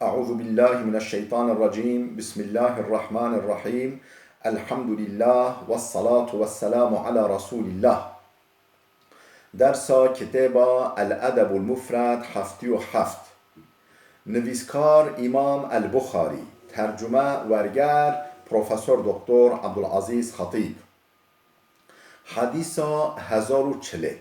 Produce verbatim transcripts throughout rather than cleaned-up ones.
أعوذ بالله من الشيطان الرجيم. بسم الله الرحمن الرحيم. الحمد لله والصلاة والسلام على رسول الله. Dersa kitêba El Edebul Mufred heftê û heft. Nivîskar Îmam El Buxarî. Tercume werger Profesor Doktor Abdulazîz Xetîb. Hadîsa hezar û çilê.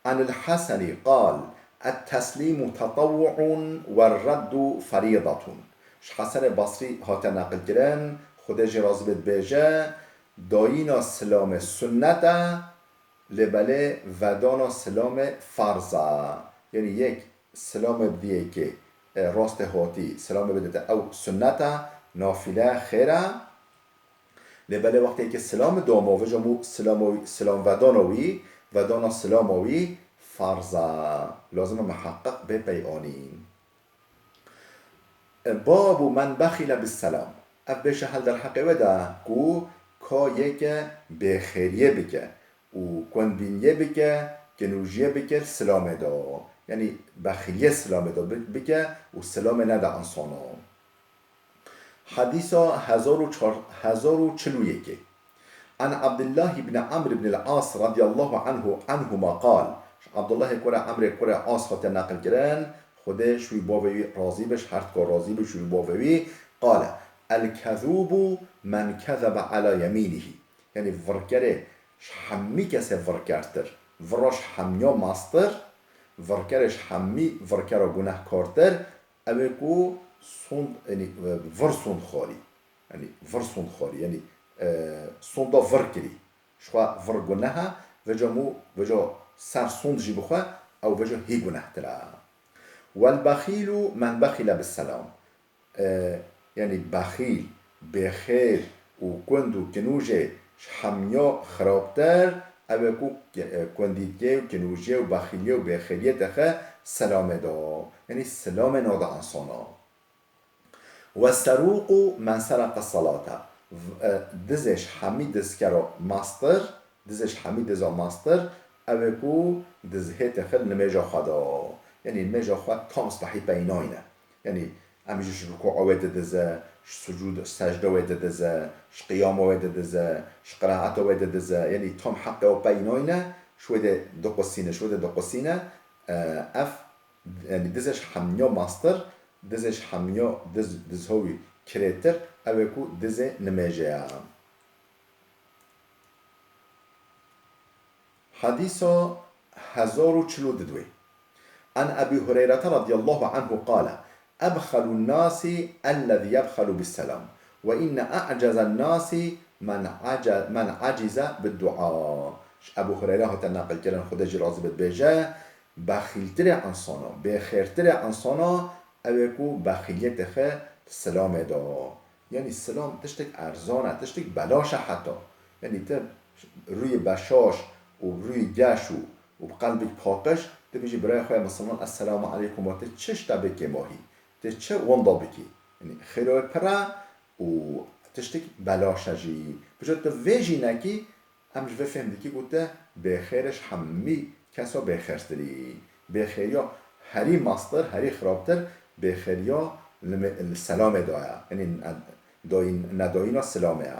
Anil Heseni qal, "Et-teslîmu tetawwu'un werreddu ferîdatun." Ji Hesenê Basrî hate neqilkirin, Xwedê jî razî bê, dibêje, dayîna silamê sunnet e, lê belê vedana silamê ferz e. Yanî yek silamê bidî yekê, e, rastê hatî silamê bidite, ew sunnet e, nafile, xêr e. Lê belê wextê ke silamê dama, vêca mû silama wî, silam vedana wî, vedana silama wî ferz e. Lazim e miheqeq bê pey anîn. E, babu men bexîle bis selam. Ev bêşe hel derheqê wê de ku ka yeke bêxêriyê bike û kundbîniyê bike, kinûjiyê bike silamê de. Yanî bexîliyê silamê de bi-, bike û silamê nede insana. Hadîsa hezar û çar, hezar û çil û yekê. An Abdullah ibn Amr ibn al-As radiyallahu anhu, anhuma qal. Ji Abdullahê kurê Amrê kurê As hate neqilkirin, Xwedê ji wî bavê wî razî be, ji her tika razî be, ji wî bavê wî, qale, "El-kezûbu men kezebe ala yemînihî." Yanî virkerê ji hemî kesê virkertir, vira ji hemiya mastir, virkerê ji hemî virkera gunehkartir, ew ê ku sond, yanî, e, vir sond xwarî. Yanî, vir sond xwarî. Yanî, e, sonda vir kirî. Ji xwe vir guneh e, vêca mû, vêca ser sond jî bixwe, ew vêca hî gunehtir e. "Wel-bexîlu men bexîle bis-selam." E, yanî bexîl, bêxêr û kund û kinûjê ji hemiya xirabtir, ew ê ku ki-, e, kundîtiyê û kinûjiyê û bexîliyê û bêxêriyê dixe selamê de. Yanî selamê nade insana. "Wes-serûqu men sereqes-selate." V-, e, dizê ji hemî dizkera mastir, dizê ji hemî diza mastir, ew ê ku diz hê dixe nimêja xwe de. Yanî nimêja xwe tam spehî pey nayne. Yanî em jî ji rukûa wê didize, ji sucûd, secde wê didize, ji qiyama wê didize, ji qiraeta wê didize. Yanî tam heqê wê pey nayne, ji wê de diqusîne, ji wê de diqusîne. E, ev, yanî dizê ji hemiya mastir, dizê ji hemiya diz, dizha wî kirêtir, ew ê ku dizê nimêjê ye. Hadîsa hezar û çil û didwê. An Ebî Hureyrete radiyallahu anhu qale, "Ebxelun nasi ellezî yebxelu bis-selam, ve inne a'cezen nasi men ace-, men acize bid-dua." Ji Ebû Hureyre hate neqilkirin, Xwedê jî razî be, dibêje, "Bexîltirê insana, bêxêrtirê insana, ew ê ku bexîliyê dixe silamê de." Yanî silam tiştek erzan e, tiştek belaş e heta. Yanî ti rûyê beşaş û rûyê geş û, û bi qelbek paqij, tu bêjî birayê xwe ya misilman, "Esselamu aleykum", wa tu çi ji te bê kêmahî, tu çi wenda bikî? Yanî xêra wê pir e û tiştek belaş e jî. Bi jêr tu vê jî nekî, em ji vê fêm dikî ku te bêxêr e ji hemî kesa bêxêrtirî. Bêxêriya herî mastir, herî xirabtir, bêxêriya li me-, li selamê de ye. Yanî ne-, dayîn-, nedayîna silamê ye.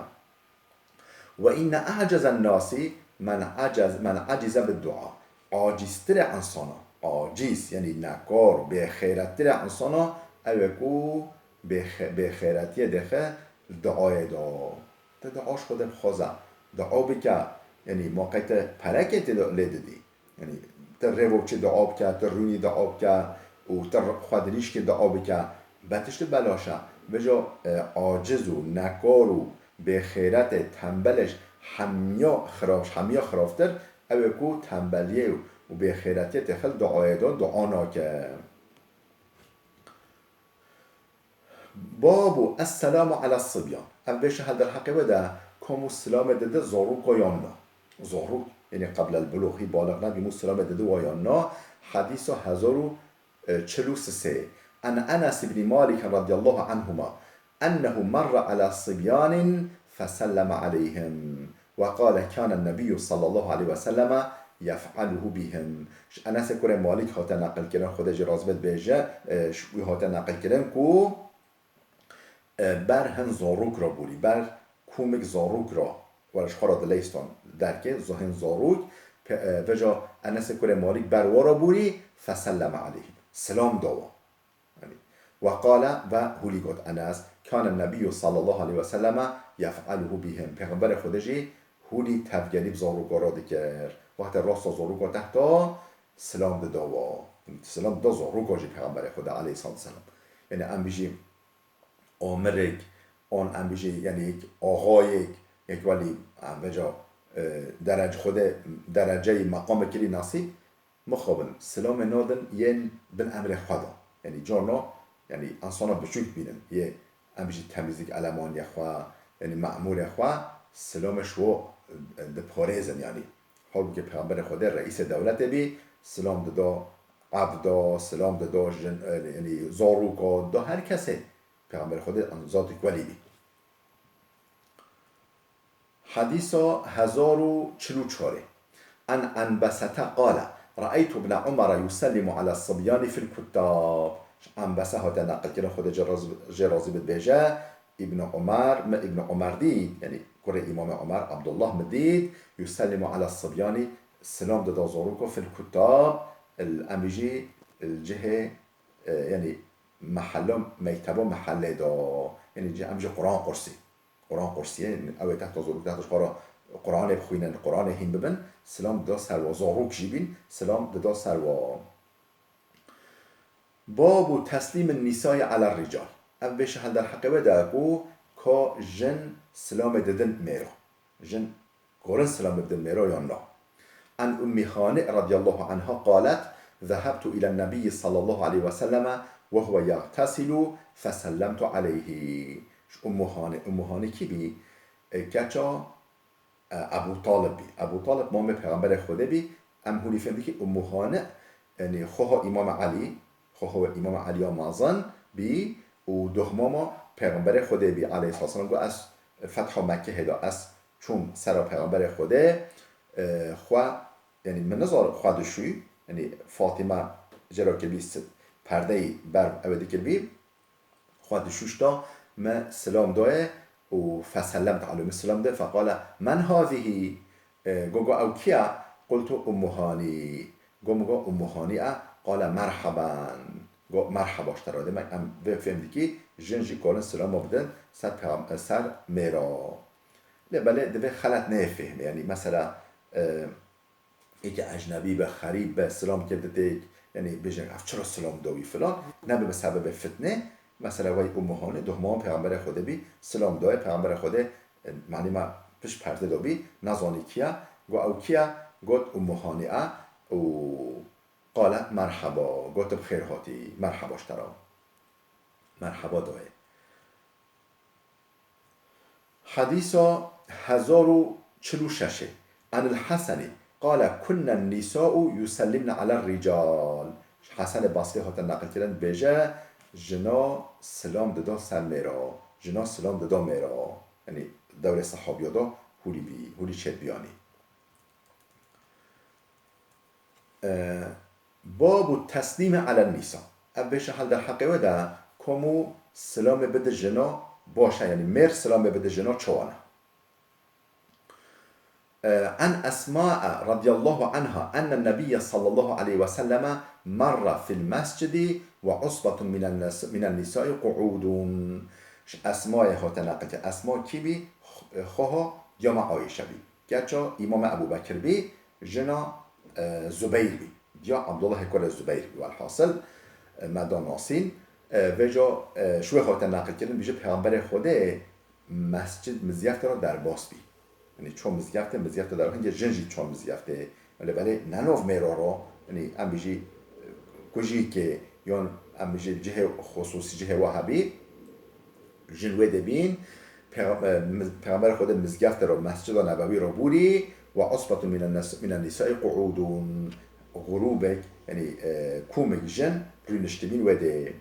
"Ve inne a'cezen nasi men acez-, men acize bid-dua." Acîztirê insana, acîz, yanî nekar, bêxêrettirê insana, ew ê ku bêxe-, bêxêretiyê dixe duayê de. Te dua ji Xwedê bixwaze. Dua bike, yanî ma qey te perekê tê de lê didî. Yanî te rêvo biçî dua bike, te rûnî dua bike û te xwe dirîj kê dua bike. Be tiştê belaş e. Vêca, e, aciz û nekar û bêxêretê, tembelê ji hemiya xirab, ji hemiya xirabtir, ew ê ku tembeliyê û bêxêretiyê têxil duayê de dua nake. Babu esselamu ala sibyan. Ev bêşe hel derheqê wê de, ka mû silamê dide zarûka yan na. Zarûk, yanî qeblel bulûxî, balix nebî, mû silamê dide wa yan na. Hadîsa hezar û çil û sisê. An Enes ibn Malik radiyallahu anhuma ennehu merra ala sibyanin feselleme aleyhim ve qale kâne nebiyyu sallallahu aleyhi ve selleme yef'aluhu bihim. Ji Enesê kurê Malîk hate neqilkirin, Xwedê jê razî be, dibêje, e, ji wî hate neqilkirin ku, e, ber hin zarok re borî, ber komik zarok re, were ji xwe re dileyistan derkê, zo-, hin zarok, pe-, e, vêca Enesê kurê Malîk ber wa re borî, feselleme aleyhim. Silam da wa. Yanî, we qale, ve hûlî got Enes, kane nebiyyu sallallahu aleyhi ve selleme yef'aluhu bihim. Pêxemberê Xwedê jî hûlî tevgerî bi zaroka re dikir. Wextê rasta zaroka tehta silam dida wa. Yanî, silam dida zaroka jî Pêxemberê Xwedê aleyhissalatu vesselam. Yanî, em bijî amirek, an em bijî, yanî, yek axayek, yek welî, em vêca, e, derece Xwedê, dereceyê meqamekî lî nasîb, mixabin, silamê nadin yên bin emrê xwe de. Yanî carna, yanî insana biçûk bînin, yê em bijî temizlik elemaniye xwe, yanî memûrê xwe, silamê ji wan, e, diparêzin yanî. Halbûkî Pêxemberê Xwedê reîsê dewletê bî, silam dida evda, silam dida jin, e, yanî zaroka, dida her kesê. Pêxemberê Xwedê zatî welî bî. Hedîsa hezar û çil û çar. An Enbesete qale, re'eytu Ibne Umara yusellimu ala sibyani fil kuttab. Ji Enbese hate neqilkirin, Xwedê jê razî, jê razî be, dibêje, Îbn Umer, min Îbn Umer dît, yanî kurê Îmamê Umer, Abdullah min dît, yusellimu ala sibyani, silam dida zaroka, fil kuttab, il, em jî, il cihê, e, yanî mehella, mekteba mehellê de, yanî cih, em jî Quran qursî. Quran qursiyê, ew ê tehta zarok, tehta ji xwe re Quranê bixwînin, Quranê hîn bibin, silam dida ser wa. Zarok jî bîn, silam dida ser wa. Babu teslîmin nisayî ala rical. Ev bêşe hel derheqê wê de ye ku ka jin silamê didin mêra. Jin karin silamê bidin mêra yan na. An Ummi Hani radiyallahu anha qalet, zehabtu ila nebiyyi sallallahu aleyhi ve selleme ve huve yagtesilu fesellemtu aleyhi. Ji Ummu Hani, Ummu Hani kî bî? E, keça, e, Ebu Talib bî. Ebu Talib mamê Pêxemberê Xwedê bî. Em hûnî fêm dikî Ummu Hani, yanî xoha Îmam Elî, xoha Îmam Elî ya mezin bî û doxmama Pêxemberê Xwedê bî aleyhisselam. Got, ez fetha Mekkehê da, ez çûm sera Pêxemberê Xwedê, e, xwe, yanî min nizar xwe dişûy, yanî Fatîme jê re kiribî si-, perdeyî ber ew ê dikiribî, xwe dişûşta, me silam dayê û fesellemt aleyh, min silam dayê, feqale, men hazihî? E, go, go, ew kî ye? Qultu Ummu Hanî. Go, min go, Ummu Hanî e. Qale, merheben. Go, merheba ji te re. Demek em vê fêm dikî, jin jî karin silama bidin ser peyam-, ser mêra. Lê belê divê xelet neyê fêhmê. Yanî mesela, e, yekî ecnebî be, xerîb be, silam kir ditêk, yanî bêjin, ev çira silam da wî filan, nebibe sebebê fitnê. Mesela wey Ummu Hanî, doxmama Pêxemberê Xwedê bî, silam dayê, Pêxemberê Xwedê, e, manî me pişt perde de bî, nezanî kî ye, got, ew kî ye? Got, Ummu Hanî e û qale, merheba, got, bi xêr hatî, merheba ji te re. Merheba dayê. Hedîsa hezar û çil û şeş ê. Anil Hesenî qale, kunnen nisa'u yusellimne alel rical. Ji Hesenê Basrî hate neqilkirin, dibêje, jina silam dida ser mêra. Jina silam dida mêra. Yanî dewrê sehabiya da hûlî bî, hûlî çêdibiyanî. E, babu teslîme alen nîsa. Ev bêşe hel derheqê we de, komû silamê bide jina baş e, yanî mêr silamê bide jina çawa ne? E, an Esma'e radiyallahu anha, enne nebiyye sallallahu aleyhi ve selleme merre fil mescidi ve usbetun minen nes-, minen nisai qu'udun. Ji Esma'yê hate neqilkir. Esma kî bî? Xo-, xoha diyama Ayşe bî. Keça Îmame Ebû Bekir bî, jina, e, Zubeyr bî. Diya Abdullahê kurê Zubeyr bî. Welhasil, e, me da nasîn. E, vêca, e, ji wê hate neqilkirin, bîje Pêxemberê Xwedê mescid, mizgeftê re derbas bî. Yanî ço mizgeftê, mizgeftê derbas, hingê jin jî ço mizgeftê. Belê, belê, ne nav mêra re, yanî em bijî, e, kujîkê, yan em bijî cihê xusûsî, cihê we hebî, jin wê de bîn, Pêxe-, e, miz-, Pêxemberê Xwedê mizgeftê re, Mescida Nebewî re bûrî, ve usbetun minen nes-, minen nisai qu'udun, grûbek, yanî, e, komik jin rûniştibîn wê de.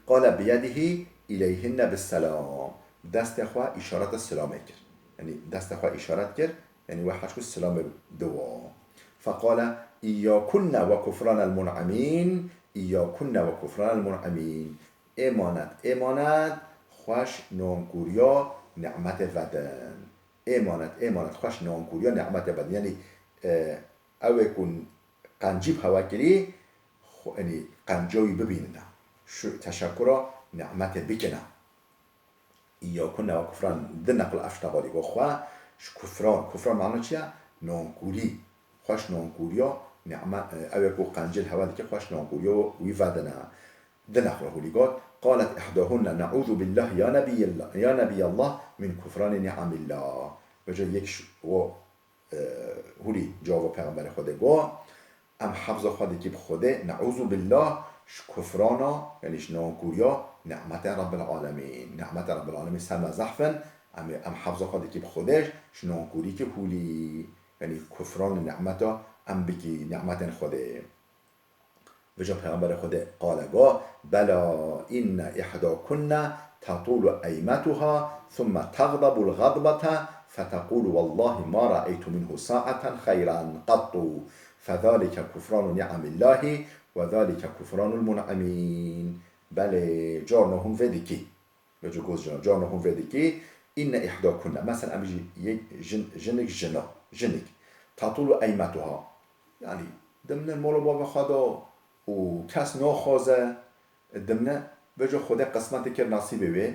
Qale biyedihî ileyhinne bis selam. Destê xwe îşareta silamê kir. Yanî destê xwe îşaret kir, yanî we hewş ku silamê diwa. فقال: إياكن وكفران المنعمين، إياكن وكفران المنعمين. Êmanet, êmanet, xweş nonkûriya nimetê vedin. Êmanet, êmanet, xweş nonkûriya nimetê vedin. Yanî, e, ew ê ku qencî bi hewe kirî, xwe, yanî qenciya wî bibînine. Şu teşekura nimetê bikine. Îyâkunne ve kufran, di neql ev tişta xwedî got xwe, ji kufran, kufran mana çi ye? Nonkûrî. Xweş nonkûriya, nîme-, ew ê ku qencî li hewe dike, xweş nonkûriya wî vedine. Di neql hûlî got, qalet ihdahunne, ne'ûzu billah ya nebiyillah, ya nebiyallah min kufrani ni'amillah. Vêca yek ji, o, e, hûlî cevaba Pêxemberê Xwedê got, Em hefza xwe dikî bi Xwedê, ne'ûzu billah, ji kufrana, yanî ji nonkûriya nimetên Rebbil Alemîn. Nimetên Rebbil Alemîn ser me zehf in, em ê, em hefza xwe dikî bi Xwedê, ji nonkûrîkî hûlî, yanî kufran nimeta em bikî, nimetên Xwedê. Vêca Pêxemberê Xwedê qale got, Bela inne ihdakunne tetûlu eymetuha, thumme teğdebul ğedbete, feteqûlu, Wallahi ma re'eytu minhu sa'eten xeyran qettu. Fezalike kufranu ni'amillahi ve zalike kufranul mun'imîn. Belê, carna hûn vê dikî. Vêca goz jina, carna hûn vê dikî. Înne îhdakunne. Mesela em jî yek jin, jinik jina, jinik. Tatulu eymetuha. Yanî dimne mola bava xwe da û kes naxwaze, dimne vêca Xwedê qismetê kir nasîbê wê.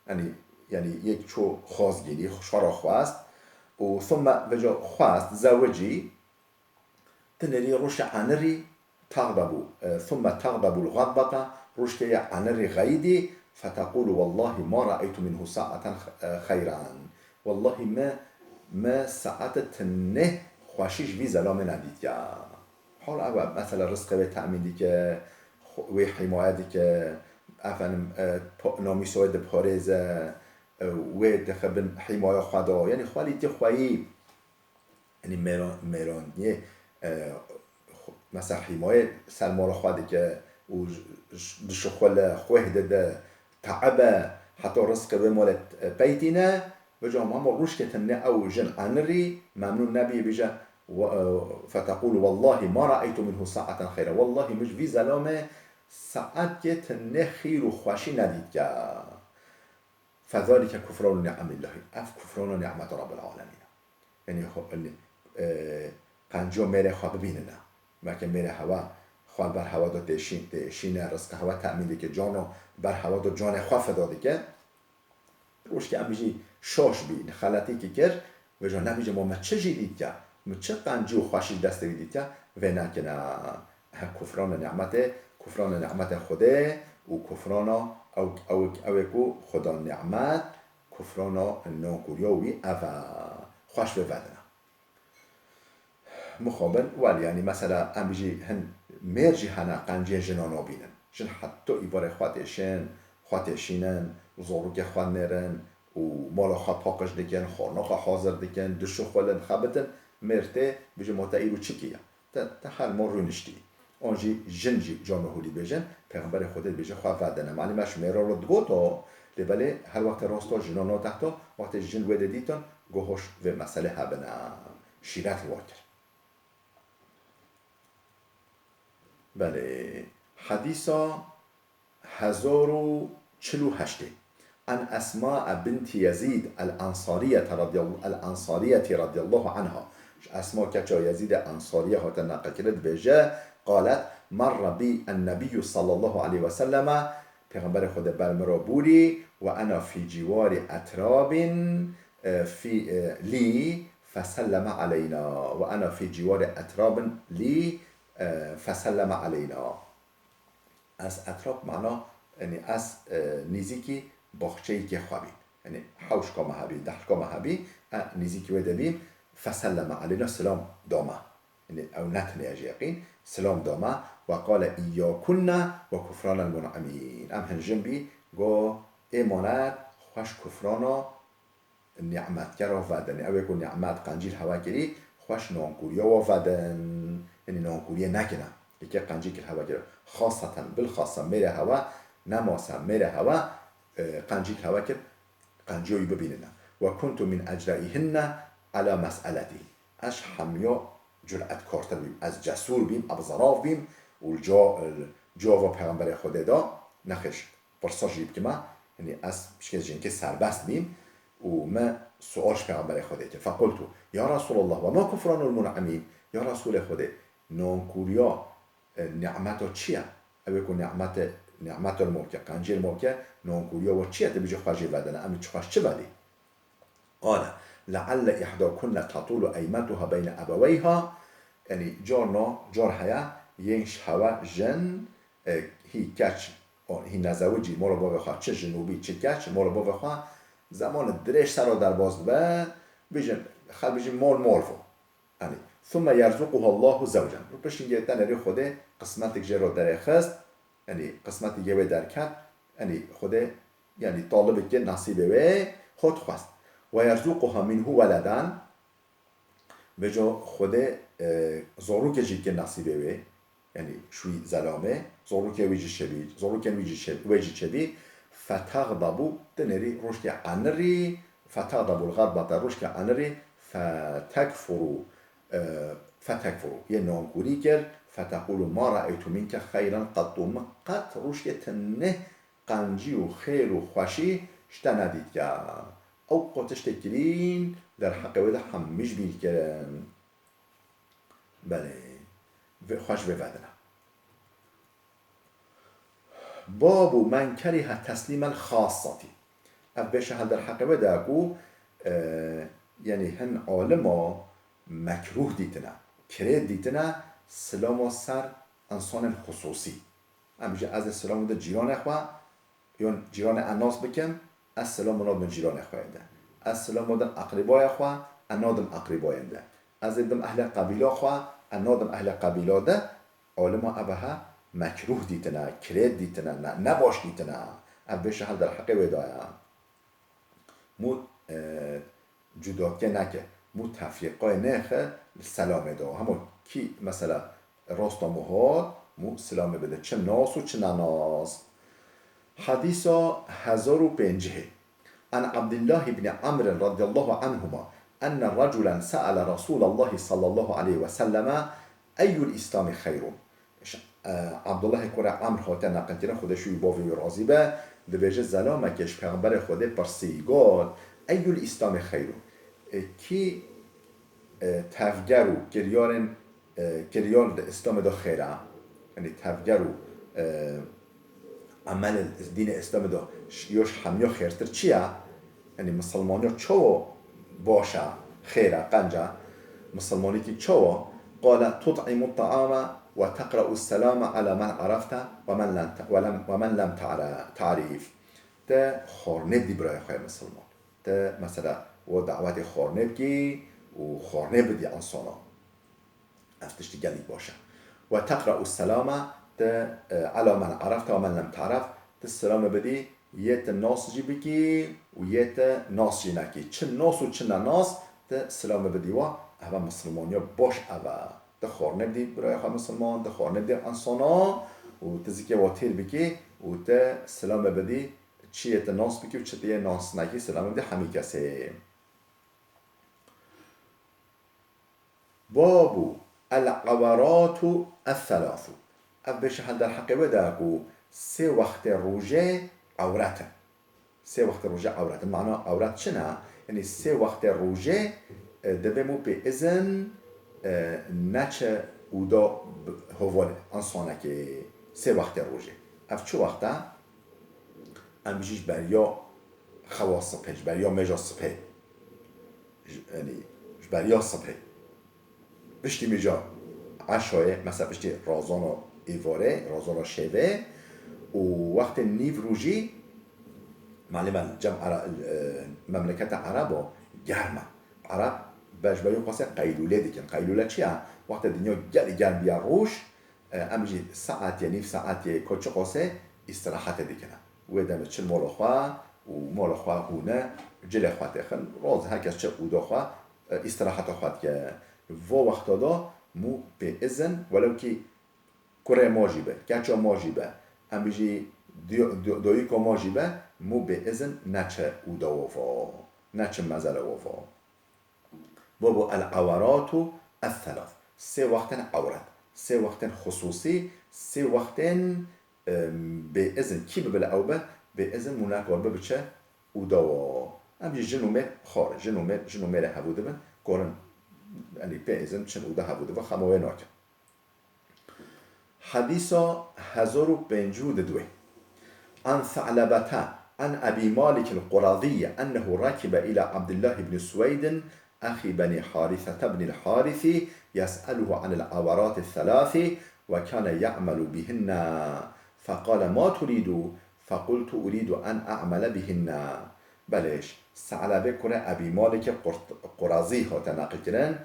Yanî, yanî yek ço xwaz gelî, şara xwest. Û thumme vêca xwest, zewicî, Tinirî rûşe anirî taxdabû, e, thumme taxdabû l-ğadbata, rûşkeye anirî xeyidî, feteqûlu, Wallahî ma re'eytu minhu sa'eten, e, xeyran. Wallahî me, me saete tinê xweşî ji vî zelamê nedîtiya. Hol ew e, mesela rizqê wê temîn dike, xwe-, wê hîmaye dike, efendim, e, po-, namîsa wê diparêze, e, wê dixe bin hîmaya xwe da. Yanî xwelîtî xweyî. Yanî mêran-, mêrandiyê, e, xu-, mesela hîmayê ser mala xwe dike û j-, j-, dişuxule, xweh dide, te'ib e, heta rizqê wê malê, e, pey tîne, vêca hema rûşkê tinê ew jin anirî, memnûn nebî, bêje, we-, e, feteqûlu, Wallahî ma re'eytu minhu sa'eten xeyra. Wallahî min ji vî zelamê saetkê tinê xîr û xweşî nedîtke. Fezalike kufranu ni'amillahi. Ev kufrana nimeta Rabbil Alemîn e. Yanî xwe, e, qenciya mêrê xwe bibînine. Weke mêrê hewa xwe li ber hewa de têşîn-, têşîne, rizqa hewa temîn dike, cana ber hewa de canê xwe fida dike. Rojkê em jî şaş bî, xeletîkî kir, vêca nebêje ma me çi jî dîtiye, min çi qencî û xweşî destê wî dîtiye, vê nekine. He, kufrana nimetê, kufrana nimetê Xwedê û kufrana ew, ew, ew ê ku Xweda nimet, kufrana nonkûriya wî ev e. Xweş vê vedine. Mixabin, wel, yanî, mesela, em jî hin mêr jî hene qenciyên jinan nabînin. Jin heta îvarê xwe têşin, xwe têşînin, zorokê xwe nêrin û mala xwe paqij dikin, xwarina xwe hazir dikin, dişuxulin, xebitin, mêr tê, bêje, ma te îro çi kiye? Te, te her mal rûniştî. An jî jin jî carna hûlî bêjin, Pêxemberê Xwedê dibêje xwe vedine. Malî me ji mêra re digoto, lê belê her wextê rast e, jinan natehto, wextê jin wê dê dîtin, go hoş vê meselê hebine. Şîret wa kir. Belê, hedîsa hezar û çil û heştê. An Esma binti Yezîd el-Ensariyete radiyall-, el-Ensariyeti radiyallahu anha. Ji Esma keça Yezîdê Ensariye hate neqilkirin, dibêje, qalet, Merre bi en-Nebiyyu sallallahu aleyhi ve selleme, Pêxemberê Xwedê ber min re bûrî, ve ena fî cîwarî etrabin, e, fî, e, lî, feselleme aleyna. Ve ena fî cîwarî etrabin lî, e, feselleme aleyna. Ez etrab mana, yanî ez, e, nîzîkî baxçeyekê xwe bîm. Yanî hewşka me hebî, dehlka me hebî, e, nîzîkî wê de bîm, feselleme aleyna, silam da me. Yanî ew ne tenê ye ji yeqîn, silam da me, ve qale, Îyyakunne ve kufranel mun'imîn. Em hin jin bî, go, êmanet, xweş kufrana nimetkera vedin. Ew ê ku nimet qencî li hewe kirî, xweş nonkûriya we vedin. Yanî nonkûriyê nekine. Yekê qencî kir hewe kir. Xaseten, bilxasa mêrê hewe, nemasa mêrê hewe, e, qencî li hewe kir, qenciya wî bibînine. Ve kuntu min ecraihinne ala mes'eletî. Ez hemiya curetkartir bîm, ez cesûr bîm, ez zeraf bîm û li ca-, li cava Pêxemberê Xwedê de nexêş pirsa jî bikime, yanî ez pişkê jinkê serbest bîm û me sual ji Pêxemberê Xwedê kir. Fequltu, ya Resulallah, ve ma kufranul mun'imîn? Ya Resulê Xwedê, nankûriya, e, nîmeta çi ye? Ew ê ku nîmete, nîmetul mulke, qenciyê mulke, nankûriya we çi ye? Tu bêjî xwe jê vedine, em ê çi xwe ji çi vedî? Qale, le'elle ihdakunne tatûlu eymetuha beyne ebeweyha, yanî carna, car heye, yên ji hewe jin, e, hî keç, o, hî nezewicî, mala bavê xwe, çi jinûbî, çi keç, mala bavê xwe, zemanê dirêj ser re derbas dibe, bêjin, xelk bêjin mol mol vo. Yanî, thumme yerzuquha Allahu zewcen. Piştî tenê rê Xwedê qismetik jê re derêxist, yanî qismetî yê wê derket, yanî Xwedê, yanî talibekê nasîbê wê hot xwest. Ve yerzuquha minhu weleden, bêjo Xwedê, e, zorokê jî kir nasîbê wê, yanî şûyî zelamê, zorokê wî jî çêbî, zorokên wî jî çê-, wê jî çêbî, fetexdabu, tenê rî rojkê enirî, fetexdabu l-xedbete, rojkê enirî, fetekfuru, e, fetekfuru, yê nankûrî kir, fetequlu ma re'eytu minke xeyren qettu, min qet rojkê tenê qencî û xêr û xweşî ji te nedîtiye. Ew qo tiştê kirîn derheqê wê de hemî ji bîr kirin. Belê, vê, xwe ji vê vedine. Babu men kerihe teslîmel xassatî. Ev bêşe hel derheqê wê de ku, e, yanî hin alima mekrûh dîtine, kirêt dîtine, silama ser insanên xusûsî. Em bêje, ez ê silamê de cîranê xwe, yon cîranê ez nas bikim, ez silama nadim cîranê xwe yê de. Ez silama dim eqrîbaya xwe, ez nadim eqrîbayên de. Ez ê dim ehlê qebîla xwe, ez nadim ehlê qebîla de. Alima ev he mekrûh dîtine, kirêt dîtine, ne, ne baş dîtine. Ev bêşe hel derheqê wê de ye. Mû, e, cudakê neke, mû tefrîqayê nêxe li selamê de. Hema kî mesela rasta mû hat, mû silamê bide. Çi nas û çi nenas. Hadîsa hezar û pêncihê. An Abdullah ibn Amr radiyallahu anhuma enne raculen se'ele Rasulallahi sallallahu aleyhi ve selleme eyyul İslami xeyrun. Ş-, e, Abdullahê kurê Amr hate neqilkirin, Xwedê şûyî bavê wî razî be, dibêje, zelamekê ji Pêxemberê Xwedê pirsî, got, eyyul İslami xeyrun? E, kî, e, tevger û kiryarên, e, kiryar di Îslamê de xêr e? Yanî tevger û, e, emelên dînê Îslamê de ş-, yo ji hemiya xêrtir çi ye? Yanî misilmaniya çawa baş e, xêr e, qenc e? Misilmanîkî çawa? Qale tut'imu ta'ame ve teqra'u selame ala men arafte ve men lem te-, ve lem, ve men lem ta're-, ta'rif. Te xwarinê bidî birayê xwe yê misilman. Te mesela we dawetê xwarinê bikî û xwarinê bidî insana. Ev tiştî gelî baş e. Ve teqra'u selame, te, e, ala men arafte ve men lem ta'ref, te selame bidî, yê te nas jî bikî û yê te nas jî nekî. Çi nas û çi ne nas, te selame bidî wa, eve misilmaniya baş eve. Te xwarinê bidî birayê xwe misilman, te xwarinê bidî insana û te zikê wa têr bikî û te selame bidî, çi yê te nas bikî û çi te yê nas nekî, selame bidî hemî kesê. Babu el-awaratu es-selasu. Ev bêşe hel derheqê wê de ye ku sê wextê rojê ewret in. Sê wextê rojê ewret in. Mana ewret çi ne? Yanî sê wextê rojê, e, divê mû pê izin, e, neçe û da bi-, hovalê, insanekê sê wextê rojê. Ev çi wext e? Em bijî ji beriya xewa sibhê, ji beriya mêja sibhê. Ji, yanî, ji beriya sibhê. Piştî mêja eşayê, mesela piştî razana êvarê, razana şevê û wextê nîv rojî, malum e, cem Era-, e, memleketa Ereba germ e. Ereb be-, ji beriya qasê qeylûlê dikin. Qeylûle çi ye? Wextê dinya gelê germ biya roj, e, em jî saetê, nîv saetê, ko çi qasê îstirahetê dikine. Wê demê çil mola xwe û mola xwe hûne, cilê xwe têxin, roz her kes çi ûda xwe, e, îstiraheta xwe dike. Vo wexta da mû pê izin, welew kî kurê ma jî be, keça ma jî be, em bijî do-, do-, doyîka ma jî be, mû bê izin neçe ûda wova, neçe mezele wova. Babu el-awaratu es-selas. Sê wextên ewret, sê wextên xisûsî, sê wextên, em, bê izin. Kî bibile ew be, bê izin mû nekar be biçe ûda wa. Em jî jin û mêr xar, jin û mêr, jin û mêrê hevû dibin, karin, yanî pê izin çin ûda hevû dibe, xema wê nakin. Hedîsa hezar û pêncî û duwê. An Se'lebete an Ebî Malik el-Qurazî ennehu rakibe ila Abdullah ibn Suweydin exî Benî Harîsete ibn el-Harîsî yes'eluhu anil awarati selâsî ve kâne ye'melu bihinne. Feqale ma turîdu? Fequltu urîdu en e'mele bihinne. Belêş, Se'lebe kurê Ebî Malikê Qurt-, Qurazî hate neqilkirin.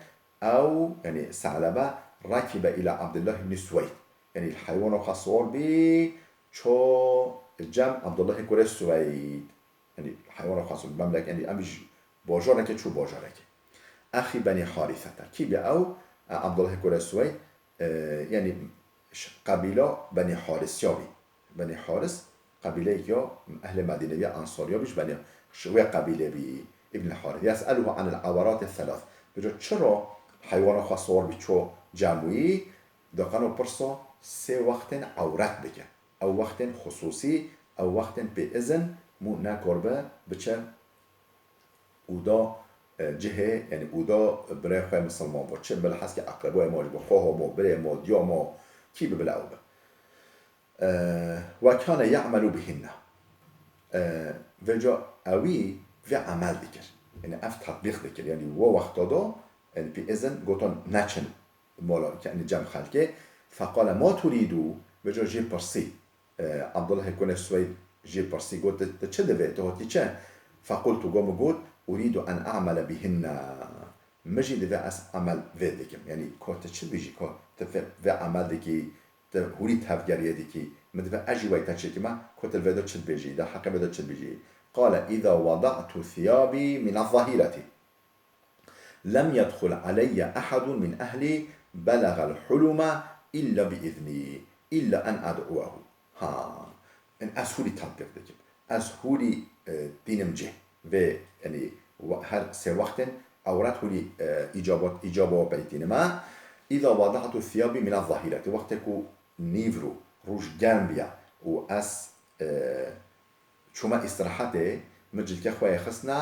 Ew, yanî Se'lebe, rakibe ila Abdullah ibn Suweyd. Yanî li heywana xwe siwar bî, ço cem Abdullahê kurê Suweyd. Yanî heywana xwe siwar, memlek-, yanî em ji bajarekê çû bajarekê. Exî Benî Harîsete. Kî bî ew? E, Abdullahê kurê Suweyd, e, yanî ş-, qebîla Benî Harîsya bî. Benî Haris, qebîleyek ya ehlê Medîne ya Ensariya bî, ji Benî, ji wê qebîlê bî Îbn Haris. Yes'eluhu anil awarati selas. Dijo çira heywana xwe siwar bî ço cem wî, diqeno pirsa sê wextên ewret bike. Ew wextên xisûsî, ew wextên pê izin, mû nekar be biçe ûda, e, cihê, yanî ûda birê xwe misilman bo. Çi bilheskê eqreboyê ma jî bo, xweha ma, birê ma, diya ma, kî bibile ew be. E, ve kâne ye'melu bihinne. E, vêca ewî vê emel dikir. Yanî ev tetbîq dikir. Yanî wo wexta da, yanî pê izin gotan neçin mola, yanî cem xelkê. Feqale ma turîdu, vêca jê pirsî. E, Abdullahê kunê Suweyd jê pirsî, got, "Tu, tu çi divê? Tu hatî çi?" Fequltu, go min got, "Urîdu en a'mele bihinne." Min jî divê ez emel vê dikim. Yanî, ko tu çi dibêjî, ko tu vê, vê emel dikî, tu hûrî tevgeriyê dikî. Min divê ez jî wey te çêkime, ko tu li vê de çi dibêjî, di heqê vê de çi dibêjî. Qale, "Îza wada'tu thiyabî min ez-zahîretî." Lem yedxul aleyye ehadun min ehlî belagel huluma illa bi iznî, illa en ed'uehu. Ha, en ez hûrî tatbîq dikim. Ez hûrî, e, tînim cih. Vê, yanî, we-, her sê wextên ewret hûrî, e, îcabat, îcaba pey tînime. Îza wada'tu thiyabî min ez-zahîretî. Wextê ku nîvro, roj germ biya û ez, e, çûme îstirahetê, min cilkê xwe yê xistine,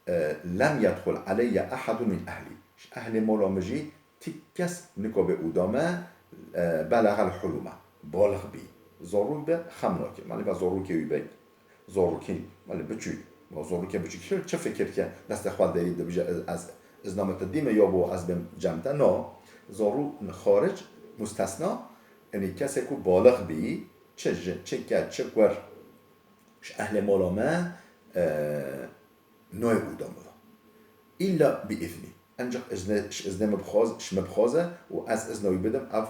e, lem yedxul aleyye ehadun min ehlî. Ji ehlê mola min jî ti kes nikabe ûda me, e, belagel huluma. Balix bî. Zorrûk be, xem nake. Malê be zorrûkê wî be, zorrûkî, malê biçûk. Ma zorrûkê biçûk. Çi, çi fikir ke destê xwe derî dibije, ez, ez, ez name te dîme ya bo ez bêm cem te? No. Zorrû xaric, mustesna, yanî kesê ku balix bî, çi ji, çi ke, çi kur, ji ehlê mola me, e, nayê ûda min ve. Îlla bi îznî. Encax izne, ji iznê min bixwaz-, ji min bixwaze û ez izna wî bidim, ev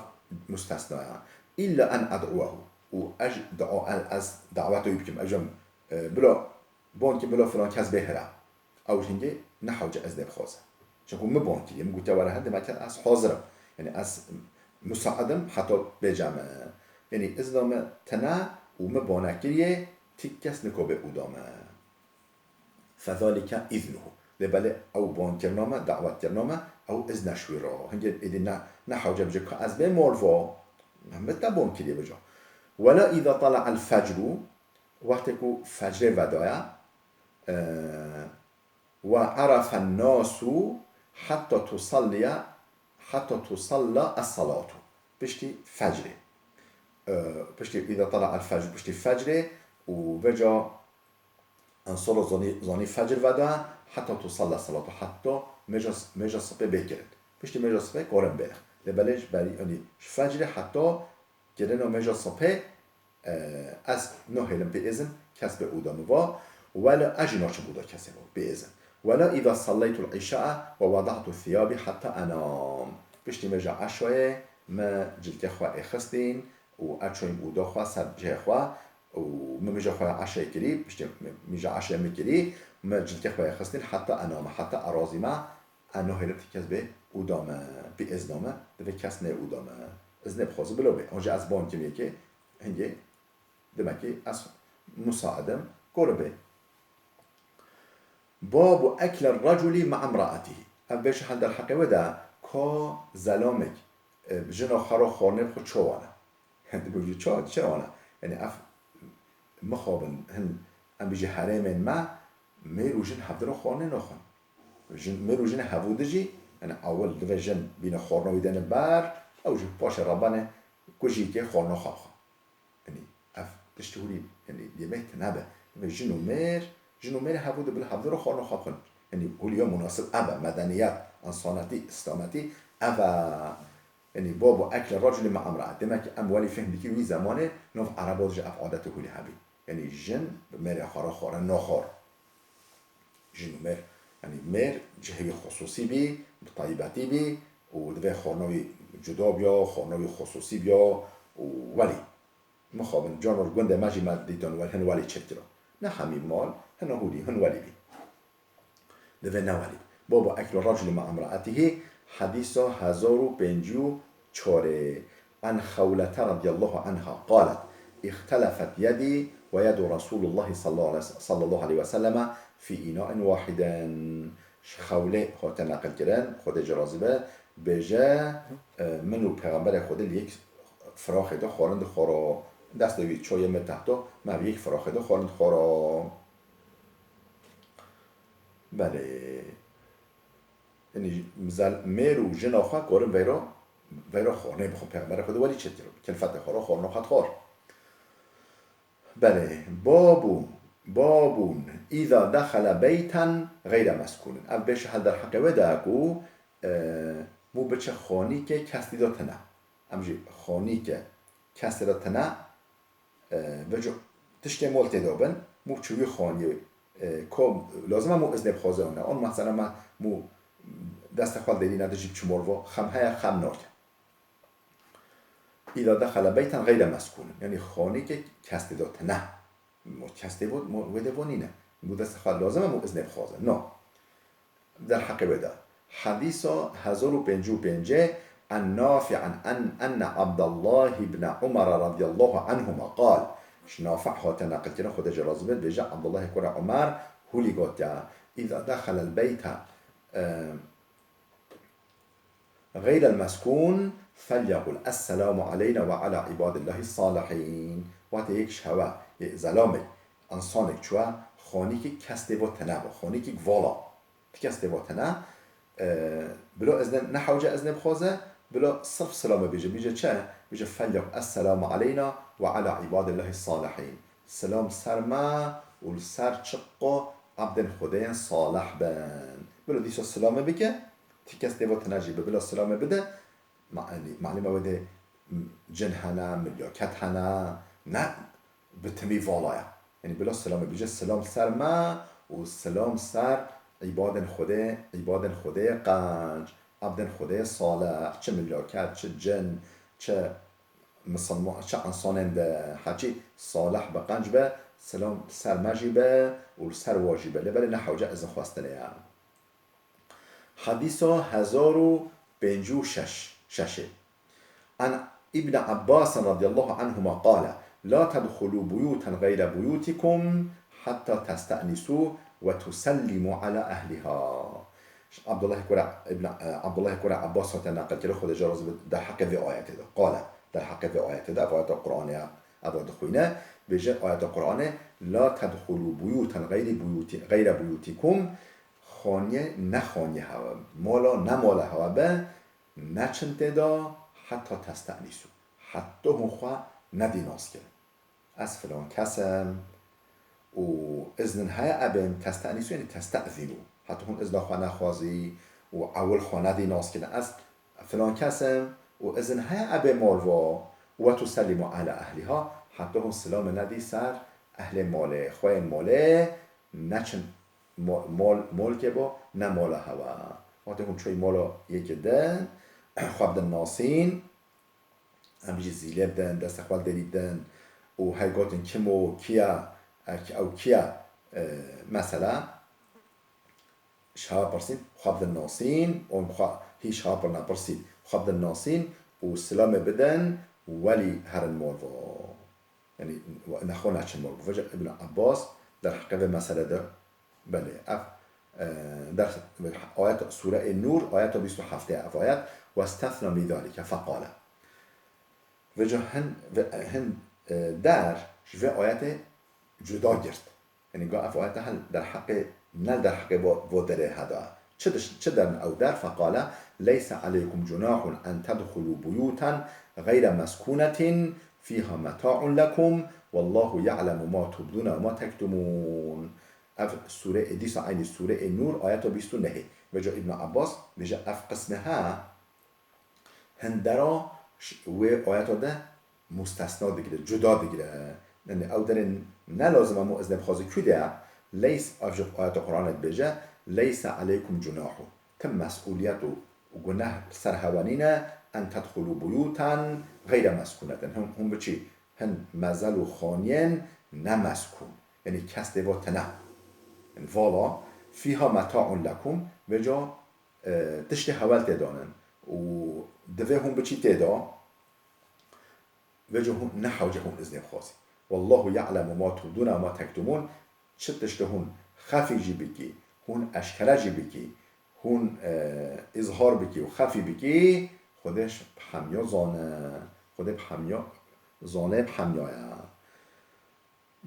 mustesna ya. Îlla en ed'uwehu. Û ez dua, ez, ez daweta wî bikim. Ez jim, e, bila, bankî bila filan kes bê hira. Ew hingê ne hewce ez lê bixwaze. Çunku min ban kiriye, min gotiye were hindê me ket ez hazir im. Yanî ez musaid im heta bêce me. Yanî izna me tine û min bane kiriye, ti kes nikabe ûda me. Fezalike iznuhu. Lê belê ew bankirina me, dawetkirina me, ew izne ji wî re. Hingê êdî ne, ne hewce bije ka ez bêm mol va. Min te ban kiriye bijo. Wela îza tala'el fecru, wextê ku fecrê vedaya, e, Ve erefen nasu hatta tusalliye, hatta tusalla es-salatu. Piştî fecrê. E, piştî îza tala el-fecr, piştî fecrê û vêca ensara zanî, zanî fecr veda, hatta tusalla salatu, hatta mêja, mêja sibê bê kirin. Piştî mêja sibê karin bêne. Lê belê ji berî, yanî ji fecrê hatta kirina mêja sibê, e, ez nahêlim bi izin kes bê ûda min va, wela ez jî naçim ûda kesê va, bi izin. Wela îza salleytul îşa'a ve wada'tu thiyabî hatta enam. Piştî mêja eşayê min cilkê xwe êxistîn û ez çûyim ûda xwe ser cihê xwe û min mêja xwe eşê kirî, piştî mêja eşê min kirî, min cilkê xwe êxistîn hatta enam, hatta erazîme, Ez nahêlim ti kes bê ûda me, bi izna me, divê kes neyê ûda me. Iznê bixwaze bila bê. Onca ez ban kim yekê, hingê demek ki ez musaid im, kore bê. Babu ekler raculi ma'a imraatihi. Ev bêje hel derheqê wê de, ku ka zelamek, e, jina xwe re xwarinê bixwe çawa ne? Dibêjî ça, çawa ne? Yanî ev mixabin hin, em bijî herêmên me, mêr û jin hevdira xwarinê naxwin. Jin, mêr û jinê hevû de jî, yanî ewil divê jin bîne xwarina wî dene ber, ew jî paşê re bene ku jî kê xwarina xwe bixwe. Yanî ev tiştê hûrî, yanî yemek tune be. Divê jin û mêr, jin û mêrê hevû de bila hevdira xwarina xwe bixwin. Yanî hûrî ya munasib ev e, medeniyet, însanetî, îslametî ev e. Yanî باب أكل الرجل مع امرأته. Demek ki em welî fehm dikî wî zemanê nav Ereba de jî ev adetê hûlî hebî. Yanî jin bi mêrê xwe re xwarin naxwar. Jin û mêr, yanî mêr cihê wî xusûsî bî, bi taybetî bî û divê xwarina wî cuda biya, xwarina wî xusûsî biya û welî. Mixabin, carna li gundê me jî me dîtin wel-, hin welî çêdikira. Ne hemî mal, hina hûrî, hin welî bî. Divê ne welî. باب أكل الرجل مع امرأته. Hedîsa hezar û pêncî û çarê. عن خولة رضي الله عنها قالت: اختلفت يدي ويد رسول الله صلى الله عليه، صلى الله عليه وسلم في إناء واحد. Ji Xewlê hate neqilkirin, Xwedê jê razî be, bêje, e, min û Pêxemberê Xwedê li yek firaxê de xwarin dixwara. Destê wî çawa ye min tehto, me bi yek firaxê de xwarin dixwara. Belê. Yanî zel-, mêr û jina xwe karin veyra, veyra xwarinê bixwin. Pêxemberê Xwedê welî çêdikir. Kilfetê xwe re xwarina xwe dixwar. Belê. باب، باب إذا دخل بيتا غير مسكون. Ev bêje hel derheqê wê de ku, e, mû biçe xanîkê kes tê de tune. Em jî xanîkê kes tê de tune, e, veco tiştê mol tê de bin, mû çi wî xanî, e, ko lazim e mû iznê bixwaze û ne. On mesela me mû destê xwe derî nede jî biçi mol vo, xem heye, xem nake. إذا دخل بيتا غير مسكون. Yanî xanîkê kes tê de tune. Mo kes tê vo, mo wê de vo nîne. Mû destê xwe lazim e mû iznê bixwaze. No. Derheqê wê de. Hedîsa hezar û pêncî û pêncê, عن نافع أن، أن عبد الله بن عمر رضي الله عنهما قال. Ji Nafi' hate neqilkirin, Xwedê jê razî be, dibêje Abdullahê kura Umer hûlî gotiye, إذا دخل البيت، e, غير المسكون فليقل السلام علينا وعلى عباد الله الصالحين. Wate yek ji hewe, yê zelamê, însanek çûye, xanîkê kes tê vo tune bo, xanîkek vala. Ti kes tê vo tune, e, bilo iznê, ne hewce iznê bixwaze, bilo sirf silamê bêje. Bêje çi? Bêje: فليقل السلام علينا وعلى عباد الله الصالحين. Silam ser me û li ser çiqo ebdên Xwedê yên salih bin. Bilo dîsa silamê bike, ti kes tê vo tune jî bi, bilo silamê bide, Ma-, yanî, malûm e wê de, m-, cin hene, milyaket hene, ne bi timî vala ye. Yanî, bila silamê bêje, silam ser me û silam ser îbadên Xwedê, îbadên Xwedê qenc, ebdên Xwedê salih, çi milyaket, çi cin, çi misilman, çi însanên de heçî salih be, qenc be, silam ser me jî be û li ser wa jî be. Lê belê ne hewce izin xwestinê ye. Hedîsa hezar û pêncî û şeş, şeş ê. عن ابن عباس رضي الله عنهما قال: لا تدخلوا بيوتا غير بيوتكم حتى تستأنسوا وتسلموا على أهلها. Abdullah kura Ibn, e, Abdullah kura Abbas hate neqil kire, Xwedê jê razî be, derheqê vê ayetê de. Qale, derheqê vê ayetê de, ev ayeta Qur'anê ye, ev dixwîne, bêje ayeta Qur'anê: لا تدخلوا بيوتا غير بيوت، غير بيوتكم. Xaniyê ne xaniyê hewe, mala ne mala hewe be, neçin tê de, heta teste'nîsû, heta hûn xwe nedî nas kirin. Ez filan kes im û iznin heye ebêm, teste'nîsû, yanî teste'zînû. Heta hûn izna xwe nexwazî û ewil xwe nedî nas kirin. Ez filan kes im û izin heye ebê mal va, we tusellimu ala ehliha, heta hûn silamê nedî ser ehlê malê, xweyên malê, neçin mo-, mol-, molkê bo, ne mola hewa. Wextê hûn çoyî mola yekê din, xwe bidin nasîn, em jî zîlê bidin, destê xwe derî bidin û hey gotin kim o, kiya, ek-, ew kiya, e, mesela, ji hewa pirsîn, xwe bidin nasîn, û xwe hî ji hewa pir nepirsîn, xwe bidin nasîn û silamê bidin, welî herin mol va. Yanî, nexwe neçin mol va. Vêca Ibn Abbas derheqê vê mesele de, belê, ev, e, der, ayet, Sûreê Nûr, ayeta bîst û heft, ev ayet, "Westethna min zalike feqale." Vêca hin, ve-, hin, e, der ji vê ayetê cuda girt. Yanî ga ev ayete hel derheqê, ne derheqê vo, vo derê heda. Çi diş, çi derin ew der? Feqale, "Leyse aleykum cunahun en tedhulu buyutan gayre meskunetin fiha meta'un lekum, wallahu ya'lemu ma tubduna ve ma tektumun." Ev sûre, dîsa eynî sûreê Nûr, ayeta bîst û nehê. Vêca Îbn Abbas bêje ev qismê he, hin dera ş-, wê ayeta de mustesna digire, cuda digire. Yanî ew derê ne lazim em û iznê bixwaze kû de ye. Leys, ev ji ayeta Qur'anê dibêje, "Leyse aleykum cunahu." Tim mes'uliyet û, û guneh li ser hewe nîne, "En tedhulu buyutan gayre meskunetin." Hûn, hûn biçî hin mezel û xaniyên ne meskûn. Yanî kes tê va tine. Yanî vala, "Fiha meta'un lekum", vêca, e, tiştê hewel tê danin. Û divê hûn biçî tê de, vêca hûn ne hewce hûn iznê bixwazî. "Wallahu ya'lemu ma tubduna ve ma tektumun." Çi tiştê hûn xefî jî bikî, hûn eşkere jî bikî, hûn, e, îzhar bikî û xefî bikî, Xwedê bi hemiya zane. Xwedê bi hemiya zane, bi hemiya ye.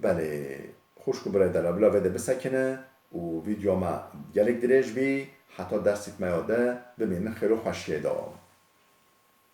Belê, xwişk û birayê delal, bila vê de bisekine û vîdyoya me gelek dirêj bî, heta dersîk me ya de bimînin xêr û xweşiyê de.